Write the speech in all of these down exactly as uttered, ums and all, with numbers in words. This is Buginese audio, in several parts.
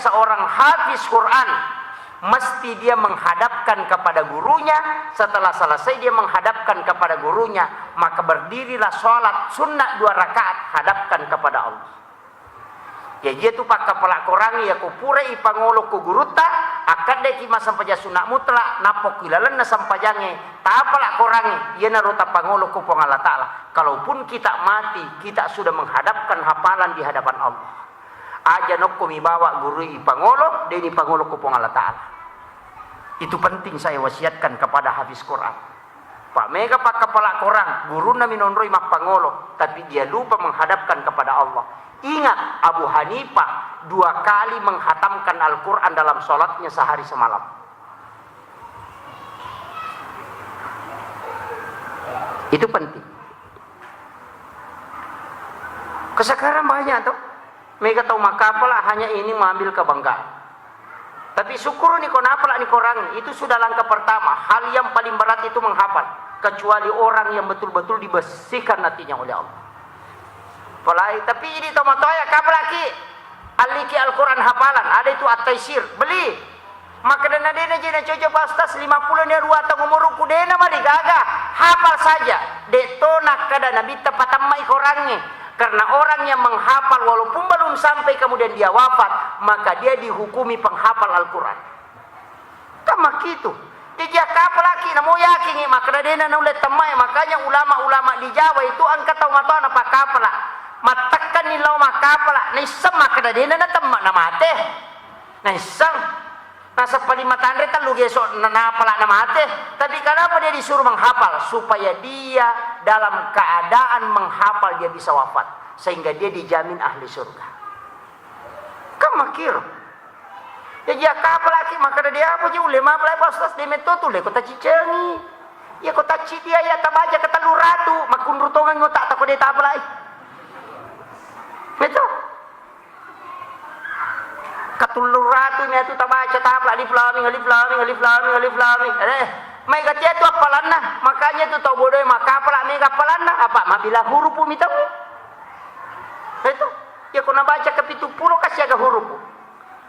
Seorang hafiz Quran mesti dia menghadapkan kepada gurunya. Setelah selesai dia menghadapkan kepada gurunya, maka berdirilah sholat sunnah dua rakaat, hadapkan kepada Allah. Jaji iyatu pakkapala Quran, iya ko pura ipangolo ko gurutta, akkaddeki massempajang sunna mutlak, nappa ko ilalenna sempajangnge tapala Quran, iyanaro tapangolo ko Puang Allah Ta'ala. Kalaupun kita mati, kita sudah menghadapkan hafalan di hadapan Allah. Aja nokko mi bawa guru ipangolo, de ni pangolo ko Puang Allah Ta'ala. Itu penting saya wasiatkan kepada hafiz Quran. Pak mega pakkapala Quran, gurunna minonroi mappangolo, tapi dia lupa menghadapkan kepada Allah. Ingat, Abu Hanifah dua kali menghatamkan Al-Quran dalam sholatnya sehari semalam. Itu penting. Ke sekarang banyak tuh. Mega tau makkapala hanya ini mengambil kebanggaan. Tapi syukuruni ko napalani Quran, itu sudah langkah pertama. Hal yang paling berat itu menghafal. Kecuali orang yang betul-betul dibersihkan hatinya oleh Allah. Apalagi, tapi ini tomatoa ya kapalaki. Alliki Al-Quran hafalan. Ada itu At-Taisir. Beli. Makkedana, "Dena je nacoco, Pak Ustaz, lima pulo ni aruwa taung umurku, dena marigaga, hafal saja." De'to nakkeda Nabitta, "Patammai Korangnge." Karena orang yang menghafal walaupun belum sampai kemudian dia wafat, maka dia dihukumi penghafal Al-Quran. Kan makkitu. Jaji akkapalaki, namo yakingi makkeda dena naulle temmai. Makanya ulama-ulama di Jawa itu engka tau matoa napakkapala. Mattekkanni lao makkapala, naisseng makkeda dena natemma namate. Naisseng. Nasappa lima tanre tellu geso na-, napala namate. Tapi kenapa dia disuruh menghafal? Supaya dia dalam keadaan menghafal dia bisa wafat. Sehingga dia dijamin ahli surga. Kan makkiro. Jaji akkapalaki makkeda, "De apa je ulle mapalai, Pak Ustaz, de metto tulle ko taciccengi." Iya ko tacci dia ya tabaca ke tellu ratu, makkunru tongengi otak tako de tapalai. Betul? Katullu ratu mi atu tabaca tapla, alif lam mim, alif lam mim, alif lam mim, alif lam mim. Eh, maega tia tu appalanna. Makanya tu tau bodoe makkapala mega appalanna. Apa? Mabila hurupu mitau. Itu. Ya ko nabaca ke pitu pulo ka siaga hurupu.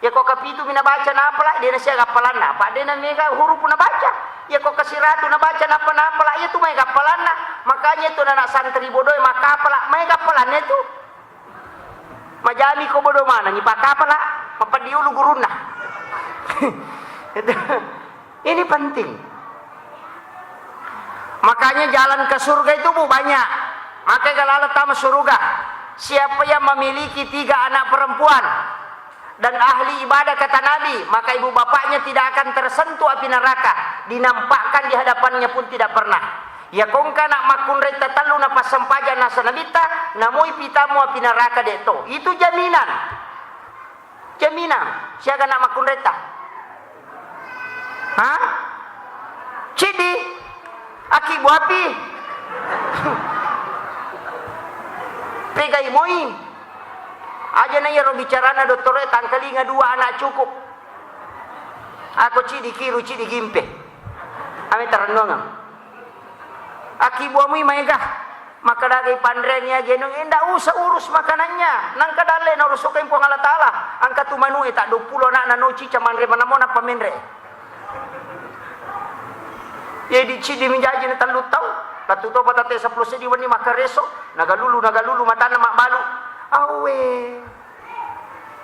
Ya ko ke pitu mi nabaca napala, de na siaga appalanna. Apa de na mega hurupu nabaca. Ya ko ke siratu nabaca napa napala, ya tu maega appalanna. Makanya tu anak santri bodoe makkapala, maega appalanna itu. Majami ko bodo maneng, ipakkapala, mapeddi ulu gurunna. Itu. Ini penting. Makanya jalan ke surga itu, Bu, banyak. Maka galala tama surga. Siapa yang memiliki tiga anak perempuan dan ahli ibadah, kata Nabi, maka ibu bapaknya tidak akan tersentuh api neraka. Dinampakkan di hadapannya pun tidak pernah. Iya ko engka anak makkunrai tatellu napassempajang naseng Nabitta, namoi pitammu api neraka de to. Itu jaminan. Jaminan. Siaga anak makkunraita? Ha? Ciddi? Aki buapi? Pegai moi. Aja na iyaro bicarana dottoroe, tangkalinga dua anak cukup. Ako ciddi kiru, ciddi gimpe. Ame tarennuangeng. Akkibuamui maega, makkadagai panreang iya genong, eh, ndak usah urus makanannya. Nangka dalle naurusukai Puang Allah Taala. Engka tu manue tadduappulo anakna, naucica manre manamo nappa menre. Jadi ciddi menjaji na tellu taung. Lettu topa tette seppulo seddi wenni makkareso, nagalulu, nagalulu matanna mabbalu. Awe.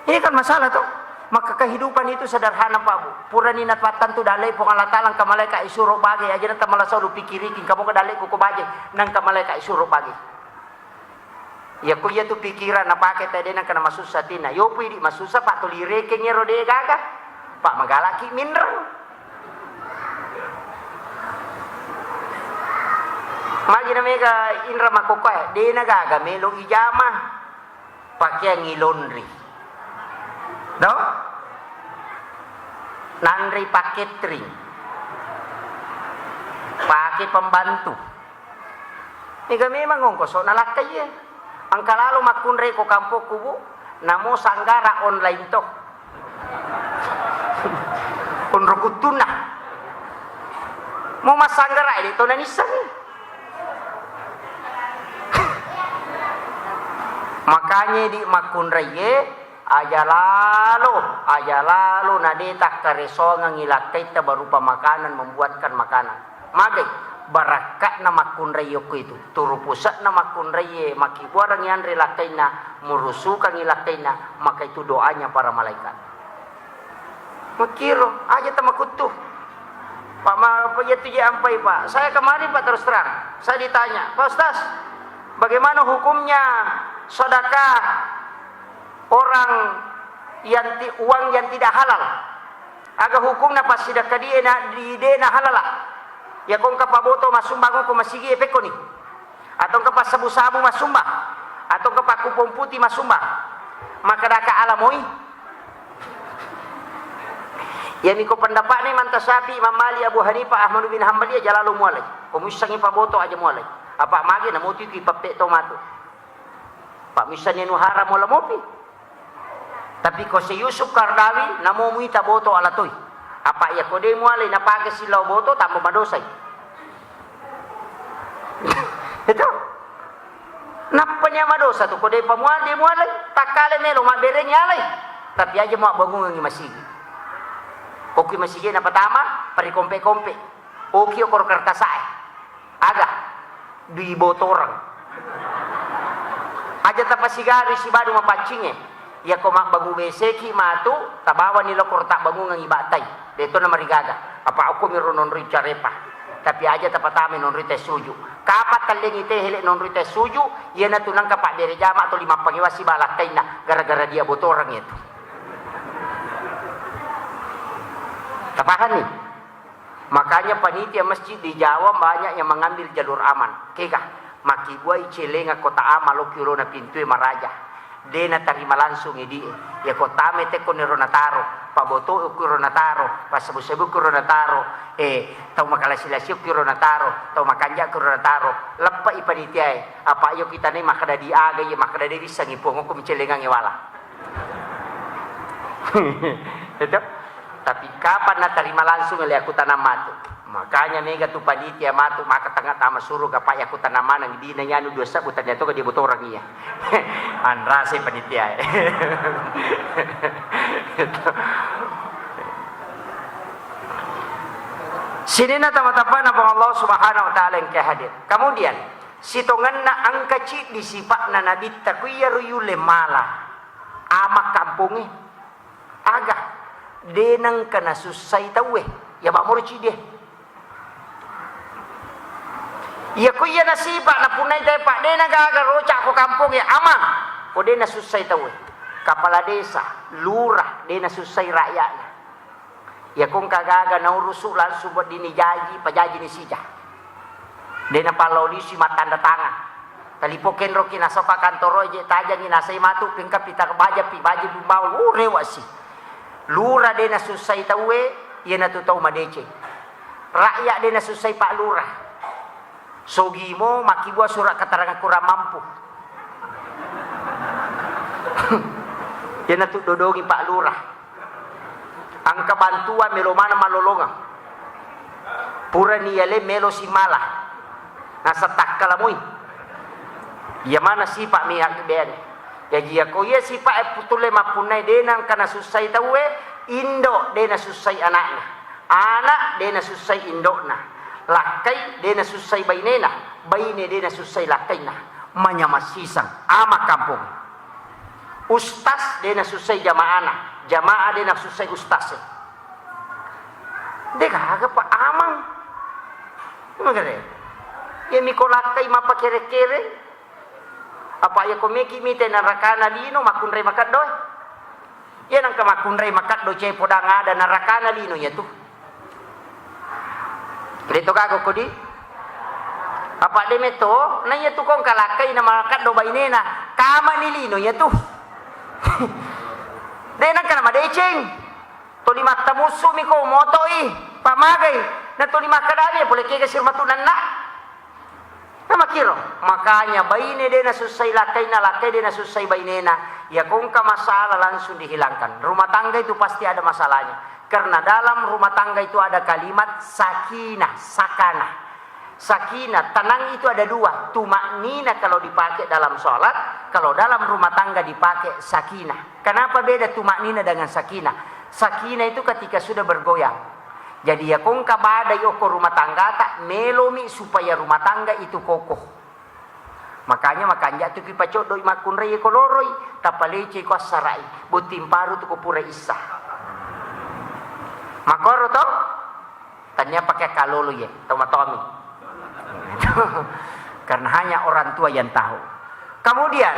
Ini kan masalah to. Maka kehidupan itu sederhana, Pak Bu. Purani napattentu dalle Puang Allah Taala, engka malaika isuro bage, aja na tamalasa lu pikiriki, engka moga dalleku ko baje, na engka malaika isuro bage. Iya ko iya tu pikiran napake tadi, na engka namasussa atinna. Yo pu idi masussa, Pak, tuli rekeng ero de gaga. Pak, magalaki minreng. Magi na mega inra makokkoe, de na gaga melo ijama. Pakeang ilonri. Do? Nanrei pakketring. Pake pembantu. Mega memang ongkoso nalakkai iye. Engka lalo makkunrai ko kampokku, Bu. Namo sanggara online to. Onrokuttunna. Mo massanggara, de to nanissengi. Makanya di makkunraiye, Aja lalo, aja lalo na de takkaresongengngi lakkaitta berupa makanan, membuatkan makanan. Magai, barakka'na makkunrai okko itu. Turu puse'na makkunraiye, makkibuarengngi anre lakkainna, murusukangngi lakkainna, maka itu doanya para malaikat. Makkiro, aja tamakuttu. Pak, ma-, apa iya tu je ampai, Pak? Saya kemarin, Pak, terus terang, saya ditanya, "Pak Ustaz, bagaimana hukumnya sedekah orang yang ti-, uang yang tidak halal? Aga hukumna passidekka die na, di de na halala? Ya kongka paboto masumbang ko masigi e pekkoni?" Atau engka passabu-sabu massumba, atau engka pakkupong putih massumba, makkadaka alamoi. Iyami ko pendapatna Imam Syafi'i, Imam Malik, Abu Hanifah, Ahmad bin Hanbal, iya jalalo mualai. Ko muissengngi paboto aja mualai. Apa mage namo tu ki peppe to matu. Pak muissenni anu haram mola mopi. Tapi ko si Yusuf Kardawi, namo muita boto alatoi. Apa iya ko de mualai napake silao boto, tambah madosai. Itu. Nappa nia madosa tu, ko de pamualai, de mualai, takkale melo mabberengi alai. Tapi aja mabbangungengi masigi. Ko ki masigi na pertama, parikompe-kompe. Oki okor kertasae. Aga, dui botoreng. Aja tapasigarui sibadu mapaccingnge. Iyako mabbangu beseki matu, tabawani lokoro tabbangungengngi battai. Deto namarigaga. Apa okko miro nonroi carepa. Tapi aja tapatama nonroi teh suju. Kapa tallengi teh hele nonroi teh suju, iyanatu nangka pabbere jama toli mappangewa siba lakkainna gara-gara dia botoreng itu. Tapahanni? Makanya panitia masjid di Jawa banyak yang mengambil jalur aman. Kega, makkibuai celenga kota amal okki rona pintue maraja. De natarima langsung idi e. Ya kota me tekko nero nataro, paboto okki ro nataro, pasabu-sabu okki ro nataro, eh, tau makalasi-lasi okki ro nataro, tau makanja okki ro nataro. Leppai panitiae, apa iyo kitanai makkeda di aga iya makkeda de wissengi puang okko micelengangnge wala. Itu. Tapi kapan natarima langsung le aku tanam matu. Makanya mega tu panitia matu maka tengah tama suruh gapa aku tanam maneng dina yanu dua sebbu tanya tu dia botorang iya. Anrase panitia. Sinina tama-tama na Allah Subhanahu wa Ta'ala yang hadir. Kemudian, sitongenna engka ciddi sipa'na nabitta ku iya ruyule mala. Ama kampongnge. Aga, de nengka nasussai tauwe, iya mammoro cidie. Iya ko iya nasipa napunnai tauwe, Pak, de nagaga roca ko kampongnge, amang, ko de nasussai tauwe. Kepala desa, lurah, de nasussai rakyatna. Iya ko engka gaga naurusu langsung weddini jaji, pajajini sija. De napallao lisu mattanda tangan. Talipo kenroki nasaba kantoro je tajangi nasai matu pingka pita baja pi baja bumbawa. Uh, rewa si. Lura de nasussai tauwe, iyanatu tau madeceng. Rakyat de nasussai Pak Lura. Sogimo makkibua surat keterangan kurang mampu. Iyanatu dodongi Pak Lura. Engka bantuan melo maneng malolongeng. Purani yale melo simala. Nasa takkala moi. Iya mana sipa mi akbeang. Jaji yako iya sipa e putulle mappunnai de nengka nasussai tauwe, indo de nasussai anakna. Anak de nasussai indokna. Lakkai de nasussai bainena. Baine de nasussai lakkainna. Manyameng siseng. Ama kampong. Ustas de nasussai jamaana, jamaah de nasussai ustas e. De gaga pa amang. Magare. Iya miko lakkai mappakere-kere. Apa iya ko meki mite narakana lino makkunrai makeddo. Iya nengka makkunrai makeddo ce podang ada narakana lino iya tu. Deto gaga kodi? Apa de meto, na iya tu kong kalakkai na makaddo bainena, kama ni lino iya tu. De nengka na madeceng. Toli mattamussu mi ko motoi, pamagai, na toli makkadawi pole kega sir matu nanna. Namakiro, makanya baine de nasussai lakkainna, lakkai de nasussai bainena. Ya kongka masalah langsung dihilangkan. Rumah tangga itu pasti ada masalahnya. Karena dalam rumah tangga itu ada kalimat sakinah, sakanah. Sakinah, tenang itu ada dua. Tumaknina kalau dipakai dalam sholat, kalau dalam rumah tangga dipakai sakinah. Kenapa beda tumaknina dengan sakinah? Sakinah itu ketika sudah bergoyang. Jadi, ya kongka badai okko rumah tanggata, melomi supaya rumah tangga itu kokoh. Makanya, makanja tu ki pacoddoi makkunrai ko loroi, tapalecei ko assarai, botting paru tu ko pura issa. Makoro to? Tania pakai kalolo ye, tau matomi. Karena hanya orang tua yang tahu. Kemudian,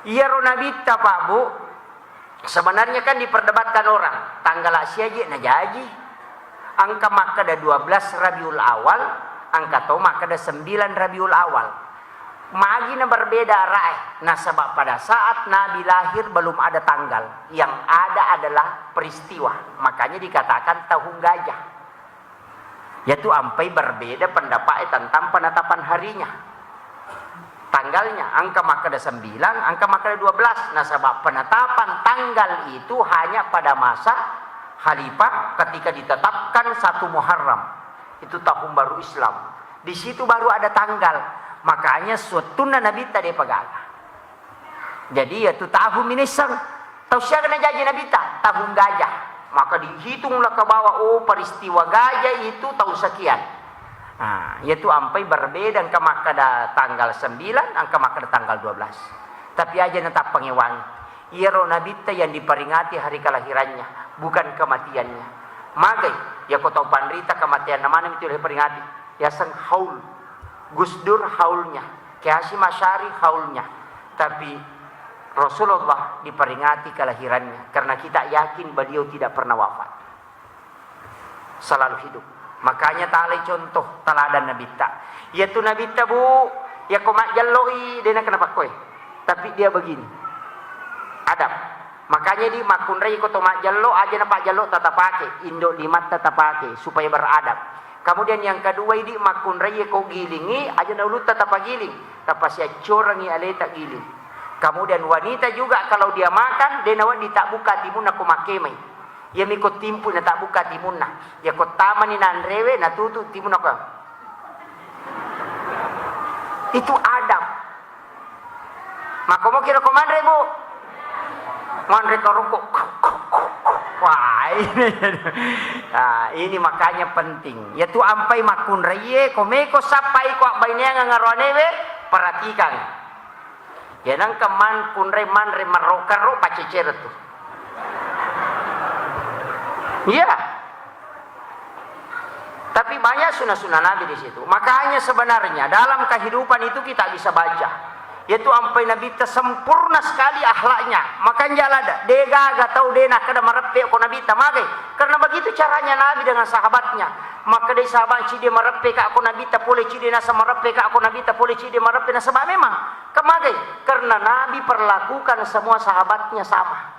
iyaro nabitta, Pak Bu, sebenarnya kan diperdebatkan orang, tanggal siaji najaji. Engka makkeda dua belas Rabiul Awal, engka to makkeda sembilan Rabiul Awal. Magi na berbeda arae? Nasaba pada saat Nabi lahir belum ada tanggal, yang ada adalah peristiwa. Makanya dikatakan tahun gajah. Yaitu ampai berbeda pendapat tentang penetapan harinya. Tanggalnya, engka makkeda sembilan, engka makkeda dua belas. Nasaba penetapan tanggal itu hanya pada masa khalifah ketika ditetapkan satu Muharram. Itu tahun baru Islam. Di situ baru ada tanggal. Makanya suwettunna Nabitta depa gaga. Jadi, yaitu tahun minisseng. Tau siaga najaji Nabitta? Tahun gajah. Maka dihitunglah ke bawah, oh, peristiwa gajah itu tahun sekian. Nah, yaitu ampai berbeda, engka makkeda tanggal sembilan, engka makkeda tanggal dua belas. Tapi aja natappangewangi. Iyaro Nabitta yang diperingati hari kelahirannya, bukan kematiannya. Magai, yako tau panrita kematianna maneng itu diperingati. Yaseng haul. Gus Dur haulnya, Kiai Hasyim Asy'ari haulnya. Tapi Rasulullah diperingati kelahirannya karena kita yakin beliau tidak pernah wafat. Selalu hidup. Makanya talai contoh teladan Nabitta. Yaitu Nabitta, Bu, yako majjalloi, dena kenapa koe. Tapi dia begini. Adab. Makanya di makkunrai ko to majjallo, aja na pajjallo tatapake, indo limatta tapake supaya beradab. Kemudian yang kedua, idi makkunrai ko gilingi, aja na ulutta tapagiling, tapasiaccorangi aleta giling. Kemudian wanita juga kalau dia makan, de nawedding tabbuka timunna ko makkemai. Iya miko timpu na tabbuka timunna. Ya ko tamani nanrewe, natutu timunna ko. Itu adab. Makkomo kira ko manre, Bu? Manre karoko. Wah, ini. Nah, ini makanya penting. Yaitu ampai makkunraie, ko meko sappai ko abbaineang ngaroanewe, perhatikan. Ya nangka man kunrai manre marro-karro pacecere tu. Iya. Tapi banyak sunnah-sunnah Nabi di situ. Makanya sebenarnya dalam kehidupan itu kita bisa baca. Yaitu ampai Nabitta sempurna sekali akhlaknya. Makanya lada, de gaga tau de nakkeda mareppe ko Nabitta, magai. Karena begitu caranya Nabi dengan sahabatnya. Makkedai sahabat, cidi mareppe ka ko Nabitta, pole cidi nasa mareppe ka ko Nabitta, pole cidi mareppe nasaba memang kemagai. Karena Nabi perlakukan semua sahabatnya sama.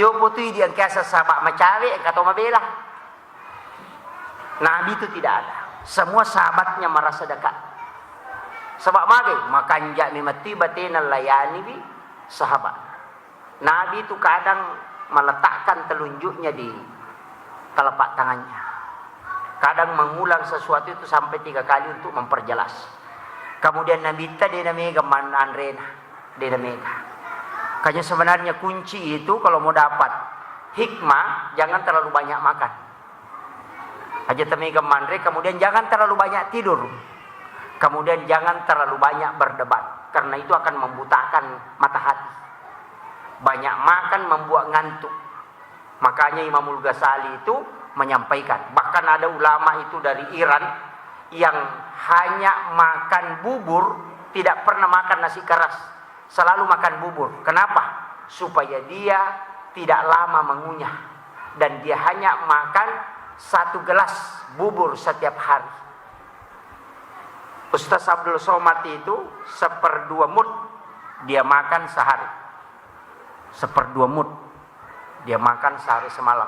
Yo potui di engkasa sahabat macawe, engka to mabela. Nabi itu tidak ada. Semua sahabatnya merasa dekat. Sebab magai, makanja mi mati batena layani bi sahabat. Nabi itu kadang meletakkan telunjuknya di telapak tangannya. Kadang mengulang sesuatu itu sampai tiga kali untuk memperjelas. Kemudian Nabitta de namega man anrena, de namega. Makanya sebenarnya kunci itu kalau mau dapat hikmah, jangan terlalu banyak makan. Aja tamega manre, kemudian jangan terlalu banyak tidur. Kemudian jangan terlalu banyak berdebat, karena itu akan membutakan mata hati. Banyak makan membuat ngantuk. Makanya Imamul Ghazali itu menyampaikan, bahkan ada ulama itu dari Iran yang hanya makan bubur, tidak pernah makan nasi keras. Selalu makan bubur. Kenapa? Supaya dia tidak lama mengunyah. Dan dia hanya makan satu gelas bubur setiap hari. Ustaz Abdul Somad itu seperdua mut dia makan sehari. Seperdua mut dia makan sehari semalam.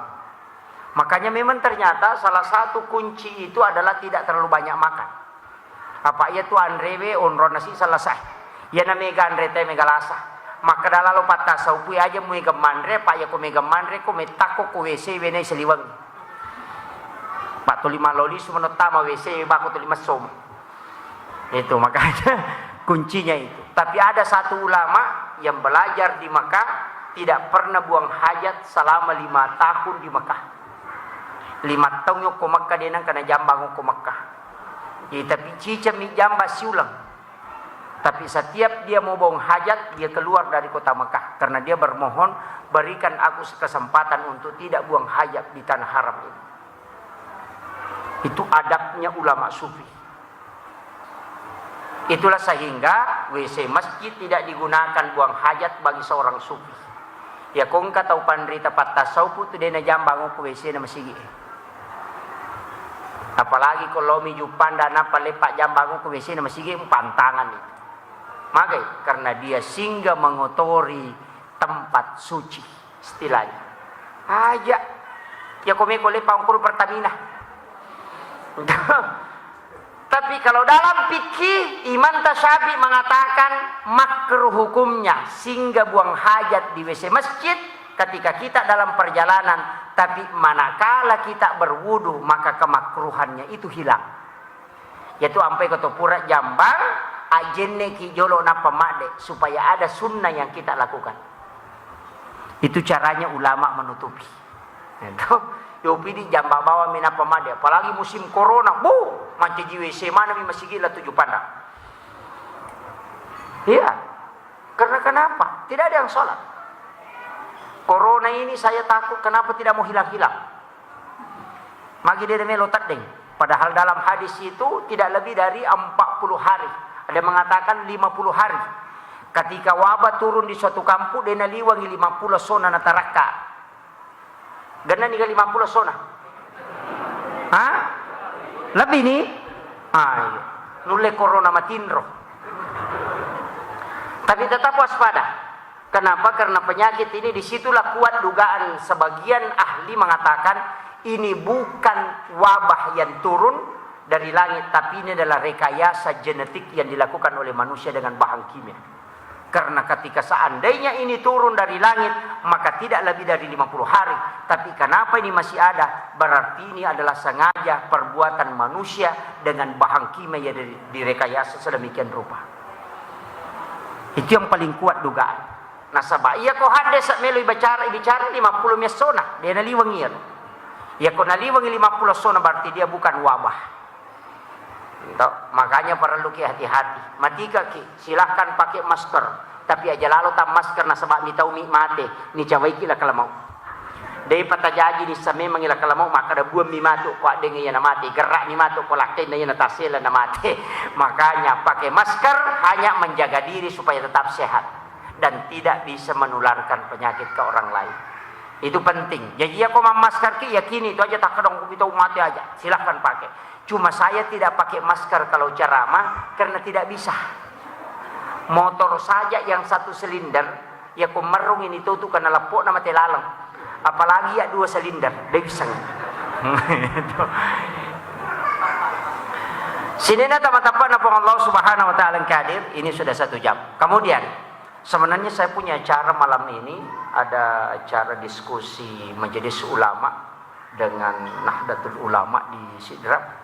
Makanya memang ternyata salah satu kunci itu adalah tidak terlalu banyak makan. Apa iya tu anrewe onrong nasi selesai. Iya na mega anre te mega lasa. Makkeda lalo pattasa upui aja muega manre, apa iya ko mega manre ko mettakko ko W C wenai seliweng. Pak Tuli maloli sumono tama W C bako tuli massom. Itu makanya kuncinya itu. Tapi ada satu ulama yang belajar di Mekah, tidak pernah buang hajat selama lima tahun di Mekah. Lima tahun yokko Mekah, dia nang kena jambang yokko Mekah. Jadi, tapi cicami jambang siulang. Tapi setiap dia mau buang hajat, dia keluar dari kota Mekah. Karena dia bermohon, "Berikan aku kesempatan untuk tidak buang hajat di tanah haram ini." Itu adabnya ulama sufi. Itulah sehingga W C masjid tidak digunakan buang hajat bagi seorang sufi. Ya, ko engka tau panrita pattasaupu tu de najambang ko W C na masigi. Apalagi ko lomi Juppanda nappa leppa jambang ko W C na masigi, pantangan itu. Magai? Karena dia singgah mengotori tempat suci, istilahnya. Aja. Ya, ko meko leppa ongkuru Pertamina. Tapi kalau dalam fikih, Imam Tasyafi mengatakan makruh hukumnya singgah buang hajat di W C masjid ketika kita dalam perjalanan, tapi manakala kita berwudu, maka kemakruhannya itu hilang. Yaitu ampai ko to pura jambang, ajenne ki jolo nappa madde, supaya ada sunnah yang kita lakukan. Itu caranya ulama menutupi. Itu. Yo pidi jambang bawang mi nappa madde, apalagi musim corona, bu, mancaji W C mana mi masigi la tuju pandang. Iya. Karena kenapa? Tidak ada yang sholat. Corona ini saya takut kenapa tidak mau hilang-hilang. Magi dia melo teddeng. Padahal dalam hadis itu tidak lebih dari empat puluh hari. Ada mengatakan lima puluh hari. Ketika wabah turun di suatu kampung, dia naliwangi lima puluh sona natarakka. Genna ni ke lima puluh sona? Hah? Lebih ni? Ah, iya. Nulle corona matinro. Tapi tetap waspada. Kenapa? Karena penyakit ini, disitulah kuat dugaan sebagian ahli mengatakan ini bukan wabah yang turun dari langit, tapi ini adalah rekayasa genetik yang dilakukan oleh manusia dengan bahan kimia. Karena ketika seandainya ini turun dari langit, maka tidak lebih dari lima puluh hari. Tapi kenapa ini masih ada? Berarti ini adalah sengaja perbuatan manusia dengan bahan kimia yang di-, direkayasa sedemikian rupa. Itu yang paling kuat dugaan. Nasaba iya ko hadde sa melo bicara, bicara lima puluh messona, dia naliweng iya. Iya ko naliweng lima puluh sona, berarti dia bukan wabah. Toh, makanya perlu ki hati-hati. Matika ki, silahkan pakai masker. Tapi aja lalo tam masker nasaba mitau mi mate, ni cawaiki la kalamau. Dei patajaji ni sa memang la kalamau, maka da buang mi matu ko addeng iya na mate, gerak mi matu ko lakkainna iya na tasela na mate. Makanya pakai masker hanya menjaga diri supaya tetap sehat dan tidak bisa menularkan penyakit ke orang lain. Itu penting. Jadi iya ko mammasker ki, yakini itu aja, takkedong ko mitau mate aja. Silahkan pakai. Cuma saya tidak pakai masker kalau ceramah karena tidak bisa. Motor saja yang satu silinder, ya ko merrung ini tutu karena leppokna mate laleng. Apalagi ya dua silinder, de' bisa. Sininna tama-tama na Puang Allah Subhanahu wa Ta'ala yang hadir, ini sudah satu jam. Kemudian, sebenarnya saya punya acara malam ini, ada acara diskusi Majelis Ulama dengan Nahdlatul Ulama di Sidrap.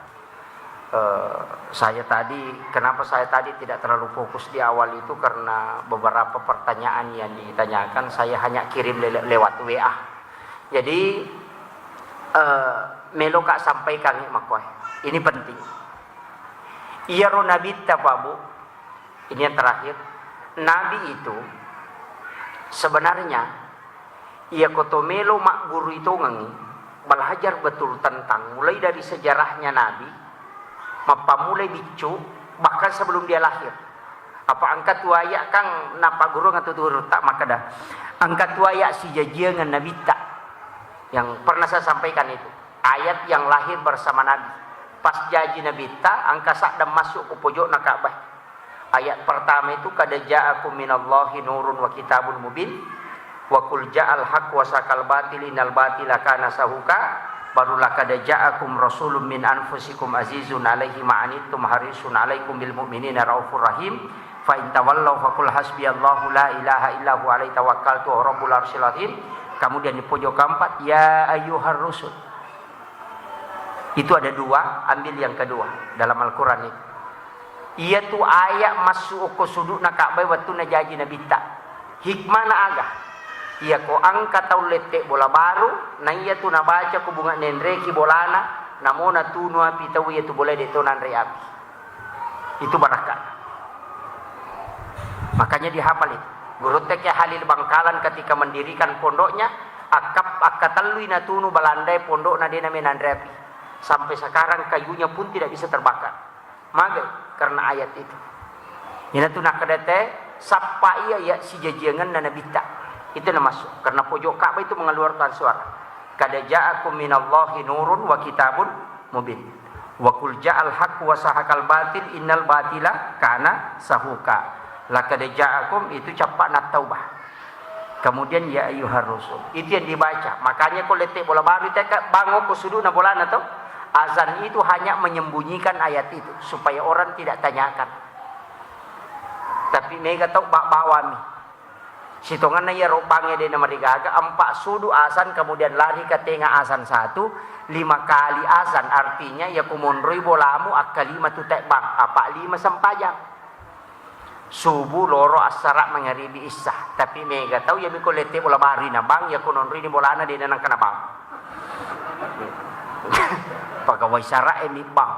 Eh, saya tadi, kenapa saya tadi tidak terlalu fokus di awal itu, karena beberapa pertanyaan yang ditanyakan saya hanya kirim le-, lewat W A. Jadi, eh, meloka sampaikan makkoe. Ini penting. Iyaro nabitta, Pak Bu, ini yang terakhir. Nabi itu sebenarnya, iya ko to melo maggurui tongengngi, belajar betul tentang mulai dari sejarahnya Nabi, mappammulai biccu, bahkan sebelum dia lahir. Apa engka tu ayat kan napagguruang tu turutta makkeda, engka tu ayat sijajiangan nabitta yang pernah saya sampaikan itu. Ayat yang lahir bersama Nabi. Pas jaji nabitta, engka sadda masuk ke pojokna Ka'bah. Ayat pertama itu, "Qad ja'akum minallahi nurun wa kitabun mubin, wa qul ja'al haq wa saqal batil innal batila kana sahuqa." Baru, "Laqad ja'akum rasulun min anfusikum azizun alaihi ma anittum harisun alaikum bil mu'minina raufur rahim. Fa in tawallau faqul hasbiyallahu la ilaha illa huwa alaihi tawakkaltu wa rabbul arsyil azim." Kemudian di pojok keempat, "Ya ayyuhar rusul." Itu ada dua, ambil yang kedua dalam Al-Quran itu. Iyatu ayat massu okko sudu'na Ka'bah wettunna jaji Nabitta. Hikmana aga? Iyako engka tau lette bola baru, na iyatu nabaca ko bunga nenreki bolana, namo natunu api tau iyatu bola de to nanre api. Itu barakka. Makanya dihafal itu. Gurutta Kiai Halil Bangkalan ketika mendirikan pondoknya, akkap-, akkatellui natunu Belandae pondokna de namenanre api. Sampai sekarang kayunya pun tidak bisa terbakar. Magai? Karena ayat itu. Inatu nakkeda te, sappa iya, iya sijajiangenna Nabitta. Itu namassu. Karena pojok Ka'bah itu mengeluarkan suara. Kada ja'akum minallahi nurun wa kitabun mubin. Wa qul ja'al haq wa sahaqal batil innal batila kana sahuqa. Laqad ja'akum itu cappa na taubah. Kemudian ya ayyuhar rusul. Itu yang dibaca. Makanya ko lette bola baru teka bango ko sudu'na bolana to. Azan itu hanya menyembunyikan ayat itu supaya orang tidak tanyakan. Tapi mega tau ba-, bawami. Sitonganna iya robbangnge de namarigaga, empat sudu azan, kemudian lari ke tengah azan satu, lima kali azan, artinya ya kumonroi bolamu akkalima tu tekbang, apa lima sempajang. Subuh, loro, assara, mangaribi, issa. Tapi mega tau ya miko lette bola baru na bang, ya kumonroi ni bolana de nangkana bang. Pegawai sara e mi bang.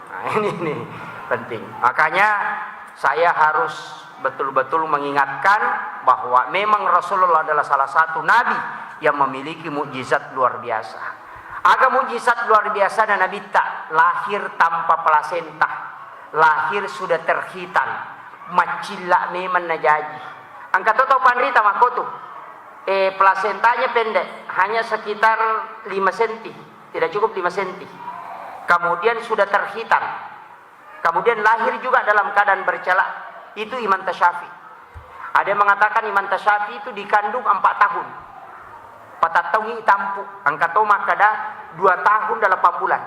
Nah, ini nih penting. Makanya saya harus betul-betul mengingatkan bahwa memang Rasulullah adalah salah satu nabi yang memiliki mukjizat luar biasa. Aga mukjizat luar biasa dan Nabitta lahir tanpa plasenta, lahir sudah terhitan, macilla memang najaji. Engka to tau panrita makkotu, eh, plasentanya pendek, hanya sekitar lima senti, tidak cukup lima senti. Kemudian sudah terhitan. Kemudian lahir juga dalam keadaan bercela. Itu Imam Tasyafi. Ada yang mengatakan Imam Tasyafi itu dikandung empat tahun. Patattaungi itampu. Engka to makkeda dua tahun delapan bulan.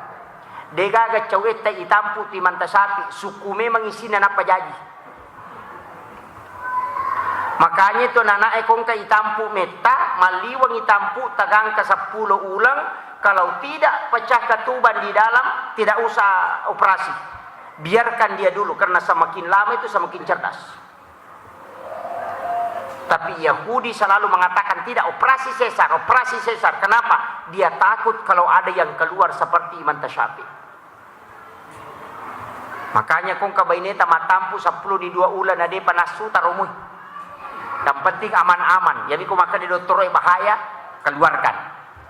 Degaga cawetta itampu tu Imam Tasyafi. Suku memang isina nappa jaji. Makanya tu anak-anak e kongka itampu metta, malliwang itampu tagangka seppulo uleng, kalau tidak pecah ketuban di dalam, tidak usah operasi. Biarkan dia dulu, karena semakin lama itu semakin cerdas. Tapi Yahudi selalu mengatakan, "Tidak, operasi sesar, operasi sesar." Kenapa? Dia takut kalau ada yang keluar seperti Imam Tasyafi. Makanya kongka baineta mattampu seppulo ni dua uleng na depa nassu taromui. Yang penting aman-aman. Jadi ko makkeda dottoro e bahaya, keluarkan.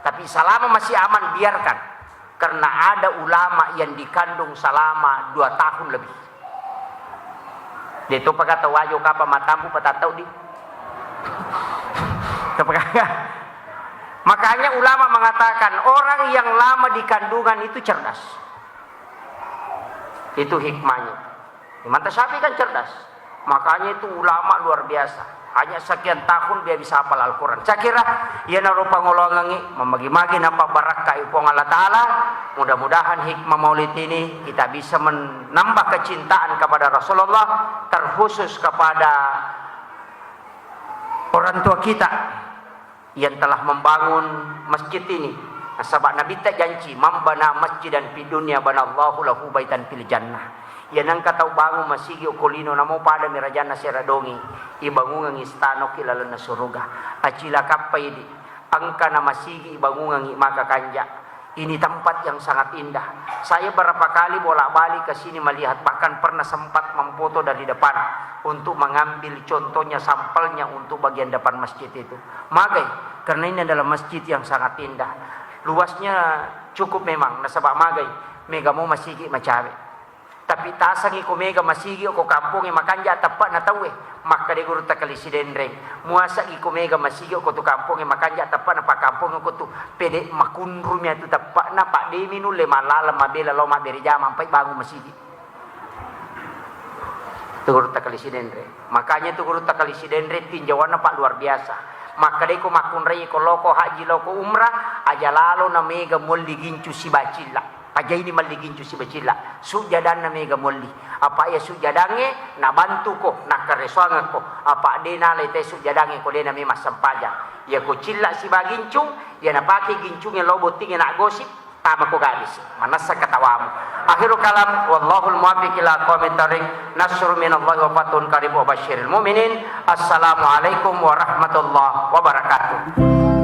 Tapi selama masih aman, biarkan. Karena ada ulama yang dikandung selama dua tahun lebih. De to paka tau ajo kapang mattampu patattau di. Tepakaka. Makanya ulama mengatakan orang yang lama di kandungan itu cerdas. Itu hikmahnya. Imam Tasyafi kan cerdas. Makanya itu ulama luar biasa. Hanya sekian tahun dia bisa hafal Al-Quran. Saya kira, iyanaro pangoloangengngi, mamagi-magi napabbarakkai Puang Allah Ta'ala. Mudah-mudahan hikmah maulid ini kita bisa menambah kecintaan kepada Rasulullah, terkhusus kepada orang tua kita yang telah membangun masjid ini. Nasaba Nabitta janci, "Man bana masjidan fid dunya banallahu lahu baitan fil jannah." Iya nengka tau bangun masigi okko lino, namo pada mirajanna sera dongi, ibangungengngi istana ki lalenna suruga. Acilakappa idi, engka na masigi ibangungengngi maka kanja. Ini tempat yang sangat indah. Saya berapa kali bolak-balik ke sini melihat, bahkan pernah sempat memfoto dari depan untuk mengambil contohnya, sampelnya untuk bagian depan masjid itu. Magai, karena ini adalah masjid yang sangat indah. Luasnya cukup memang, nasaba magai, mega mo masigi macawe. Tapi tasangi ko mega masigi ko kampongnge makanja teppa'na tauwe. Makkeda gurutta Kali Sidenreng, muasagi ko mega masigi ko tu kampongnge makanja teppa'na pakkampongnge ko tu, pede makunrumi atu teppa'na, paddemi nulle mallaleng mabela lao mabbere jama, ampai bangun masigi. Tu gurutta Kali Sidenreng. Makanya tu gurutta Kali Sidenreng tinjauanna, Pak, luar biasa. Makkeda ko makkunrai ko loko haji, loko umrah, aja lalo na mega molli gincu sibacilla. Ajaini melli gincu sibacilla, sujjadanna mega molli. Apa iya sujjadangnge nabantuko, nakkaresoangekko. Apa de nalai te sujjadangnge ko de nami massempajang. Iya ko cilla siba gincu, iya napake gincungnge lao bottingnge naggosip. Tama ko gadis, manessa katawamu. Akhirul kalam, wallahul muwaffiq ila aqwamit thariq. Nasrun minallahi wa fathun qarib wa basyiril mu'minin. Assalamualaikum warahmatullahi wabarakatuh.